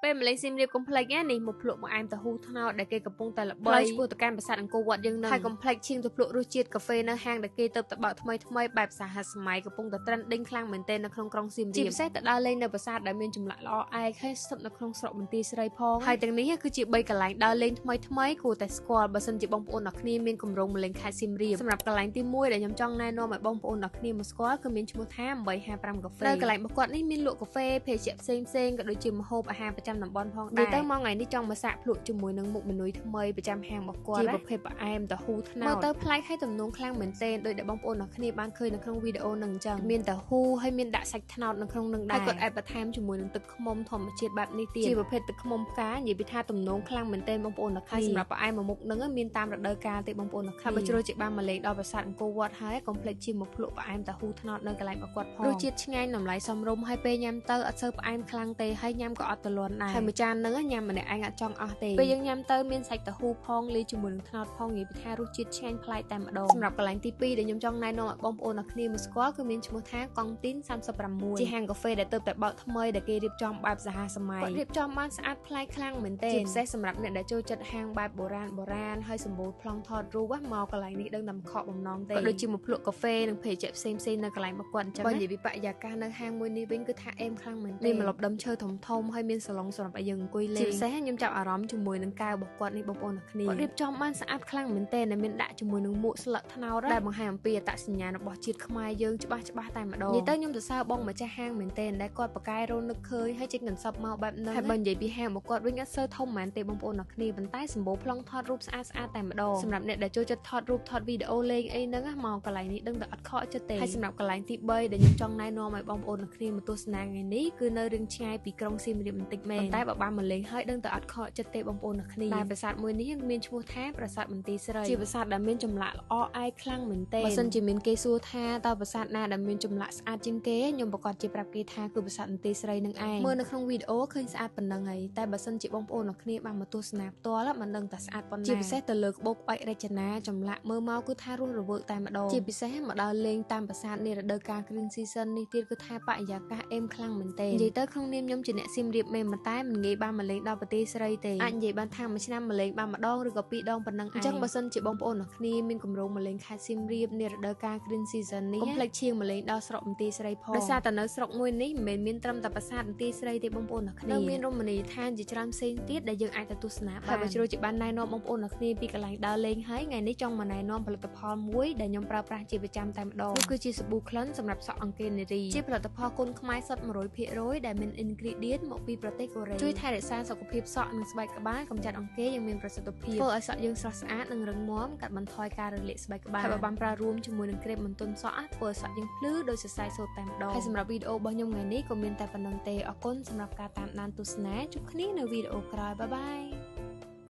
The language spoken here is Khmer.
ពេលមកលេងសៀមរាបកុំភ្លេចណានេះមកភ្លក់មកអែមតាហ៊ូត្នោតដែលគេកំពុងតែល្បីផ្លូវឆ្ពោះទៅកាន់ប្រាសាទអង្គរវត្តយើងនឹងហើយកុំភ្លេចឈៀងទៅភ្លក់រសជាតិកាហ្វេនៅហាងដែលគេទៅបើកថ្មីថ្មីបែបសហសម័យកំពុងតែ trending ខ្លាំងមែនទែននៅក្នុងក្រុងសៀមរាបជាពិសេសទៅដើរលេងនៅប្រាសាទដែលមានចម្លាក់ល្អឯកហើយស្ថិតនៅក្នុងស្រុកបន្ទាយស្រីផងហើយទាំងនេះគឺជា3កន្លែងដើរលេងថ្មីថ្មីគួរតែស្គាល់បើសិនជាបងប្អូនអ្នកគ្នាមានគម្រោងមកលេងខេត្តសៀមរាបសម្រាប់កន្លែងទី1ដែលខ្ញុំចង់ណែនាំឲ្យបងប្អូនអ្នកគ្នាមកស្គាល់គឺមានឈ្មោះថា855កាហ្វេនៅកន្លែងរបស់គាត់នេះមានលក់កាហ្វេភេសជ្ជៈផ្សេងផ្សេងក៏ដូចជាម្ហូបអាហារប្រចាំតំបន់ផងដែរទៅមកថ្ងៃនេះចង់មកសាកភ្លក់ជាមួយនឹងមុខមេនុយថ្មីប្រចាំហាងរបស់គាត់ជាប្រភេទផ្អែមតាហ៊ូត្នោតមើលទៅប្លែកហើយទំនងខ្លាំងមែនទែនដោយដែលបងប្អូនអ្នកគ្នាបានឃើញនៅក្នុងវីដេអូនឹងអញ្ចឹងមានតាហ៊ូហើយមានដាក់សាច់ត្នោតនៅក្នុងនឹងដែរហើយគាត់អាចបន្ថែមជាមួយនឹងទឹកឃ្មុំធម្មជាតិបែបនេះទៀតជាប្រភេទទឹកឃ្មុំផ្កានិយាយពីថាទំនងខ្លាំងមែនទែនបងប្អូនអ្នកគ្នាសម្រាប់ផ្អែមមួយមុខនឹងមានតាមរដូវកាលទេបងប្អូនអ្នកគ្នាបើជ្រុលជាបានមកលេងដល់ប្រាសាទអង្គរវត្តហើយកុំភ្លេចជិះមកភ្លក់ផ្អែមតាហ៊ូត្នោតនៅកន្លែងរបស់គាត់ផងរសជាតិឆ្ងាញ់តម្លៃសមរម្យហើយពេលញ៉ាំទៅអត់សូវផ្អែមខ្លាំងទេហើយញ៉ាំក៏អត់ទលាន់ដែរហើយមួយចានហ្នឹងញ៉ាំម្នាក់ឯងអត់ចង់អស់ទេពេលយើងញ៉ាំទៅមានសាច់តាហ៊ូផងលាយជាមួយនឹងត្នោតផងនិយាយពីថារសជាតិឆ្ងាញ់ប្លែកតែម្ដងសម្រាប់កន្លែងទី2ដែលខ្ញុំចង់ណែនាំឲ្យបងប្អូនអ្នកគ្នាមកស្គាល់គឺមានឈ្មោះថាកង់ទីន36ជាហាងកាហ្វេដែលទើបតែបើកថ្មីដែលគេរៀបចំបែបសហសម័យគាត់រៀបចំបានស្អាតប្លែកខ្លាំងមែនទែនជាពិសេសសម្រាប់អ្នកដែលចូលចិត្តហាងបែបបុរាណហើយសម្បូរប្លង់ថតរូបមកកន្លែងនេះដឹងតែមិនខកបំណងទេក៏ដូចជាមកភ្លក់កាហ្វេនិងភេសជ្ជៈផ្សេងៗនៅកន្លែងរបស់គាត់អញ្ចឹងបើនិយាយពីបរិយាកាសនៅហាងមួយនេះវិញគឺថាអេមខ្លាំងមែនទែនមានម្លប់ដើមឈើធំធំហើយមានសាឡុងសម្រាប់ឲ្យយើងអង្គុយលេងជាពិសេសខ្ញុំចាប់អារម្មណ៍ជាមួយនឹងកែវរបស់គាត់នេះបងប្អូនអ្នកគ្នាគាត់រៀបចំបានស្អាតខ្លាំងមែនទែនដែលមានដាក់ជាមួយនឹងមួកស្លឹកត្នោតដែលបង្ហាញអំពីអត្តសញ្ញាណរបស់ជាតិខ្មែរយើងច្បាស់តែម្ដងនិយាយទៅខ្ញុំសរសើរបងម្ចាស់ហាងមែនទែនដែលគាត់ប្រកែរនឹកឃើញហើយចេញកន្សប់មកបែបហ្នឹងហើយបើនិយាយពីហាងរបស់គាត់វិញអត់សូវធំហ្មងទេបងប្អូនអ្នកគ្នាប៉ុន្តែសម្បូរប្លង់ថតរូបស្អាតតែម្ដងសម្រាប់អ្នកដែលចូលចិត្តថតរូបថតវីដេអូលេងអីហ្នឹងមកកន្លែងនេះដឹងតែអត់ខកចិត្តទេហើយសម្រាប់កន្លែងទី3ដែលខ្ញុំចង់ណែនាំឲ្យបងប្អូនអ្នកគ្នាមកទស្សនាថ្ងៃនេះគឺនៅរឿងឆ្ងាយពីក្រុងសៀមរាបបន្តិចមែនប៉ុន្តែបើបានមកលេងហើយដឹងតែអត់ខកចិត្តទេបងប្អូនអ្នកគ្នាតែប្រាសាទមួយនេះមានឈ្មោះថាប្រាសាទបន្ទាយស្រីជាប្រាសាទដែលមានចម្លាក់ល្អឯកខ្លាំងមែនទែនបើសិនជាមានគេសួរថាតើប្រាសាទណាដែលមានចម្លាក់ស្អាតជាងគេខ្ញុំប្រកាសជាប្រាប់គេថាគឺប្រាសាទបន្ទាយស្រីនឹងឯងមើលនៅក្នុងវីដេអូឃើញស្អាតប៉ុណ្ណឹងហើយតែបើសិនជាបងប្អូនអ្នកគ្នាបានមកទស្សនាផ្ទាល់មិនដឹងតែស្អាតប៉ុណ្ណាជាពិសេសទៅលើក្បូរក្បាច់រចនាចម្លាក់មើលមកគឺថារស់រវើកតែម្ដងជាពិសេសមកដល់លេងតាមប្រាសាទនារដូវកាល Green Season នេះទៀតគឺថាបរិយាកាសអេមខ្លាំងមែនទែននិយាយទៅក្នុងនាមខ្ញុំជាអ្នកសៀមរាបមែនប៉ុន្តែមិនងាយបានមកលេងដល់ប្រទេសស្រីទេអាចនិយាយបានថាមួយឆ្នាំមកលេងបានម្ដងឬក៏ពីរដងប៉ុណ្ណឹងឯងអញ្ចឹងបើសិនជាបងប្អូនអ្នកគ្នាមានគម្រោងមកលេងខេត្តសៀមរាបនារដូវកាល Green Season នេះកុំភ្លេចឈៀងមកលេងដល់ស្រុកបន្ទាយស្រីផងដោយសារតែនៅស្រុកមួយនេះមិនមែនមានត្រឹមតែប្រាសាទបន្ទាយស្រីទេបងប្អូនអ្នកគ្នានៅមានរមណីយដ្ឋានជាច្រើនផ្សេងទៀតដែលយើងអាចទៅទស្សនាបានហើយបើជ្រុលជាបានណែនាំបងប្អូនអ្នកគ្នាពីកន្លែងដើរលេងហើយថ្ងៃនេះចង់មកណែនាំផលិតផលមួយដែលខ្ញុំប្រើប្រាស់ជាប្រចាំតែម្ដងនោះគឺជាសាប៊ូក្លិនសម្រាប់សក់អង្គនារីជាផលិតផលគុណខ្មែរសុទ្ធ100%ដែលមាន ingredient មកពីប្រទេសកូរ៉េជួយថែរក្សាសុខភាពសក់និងស្បែកក្បាលកម្ចាត់អង្គយ៉ាងមានប្រសិទ្ធភាពធ្វើឲ្យសក់យើងស្រស់ស្អាតនិងរឹងមាំកាត់បន្ថយការរលាកស្បែកក្បាលហើយបើបានប្រើរួមជាមួយនឹងក្រេមបន្ទន់សក់ធ្វើឲ្យសក់យើងភ្លឺដោយសរសៃសូត្រតែម្ដងហើយសម្រាប់វីដេអូរបស់ខ្ញុំថ្ងៃនេះក៏មានតែប៉ុណ្្នឹងទេអរគុណសម្រាប់ការតាមដានទស្សនាជួបគ្នានៅវីដេអូក្រោយបាយបាយ។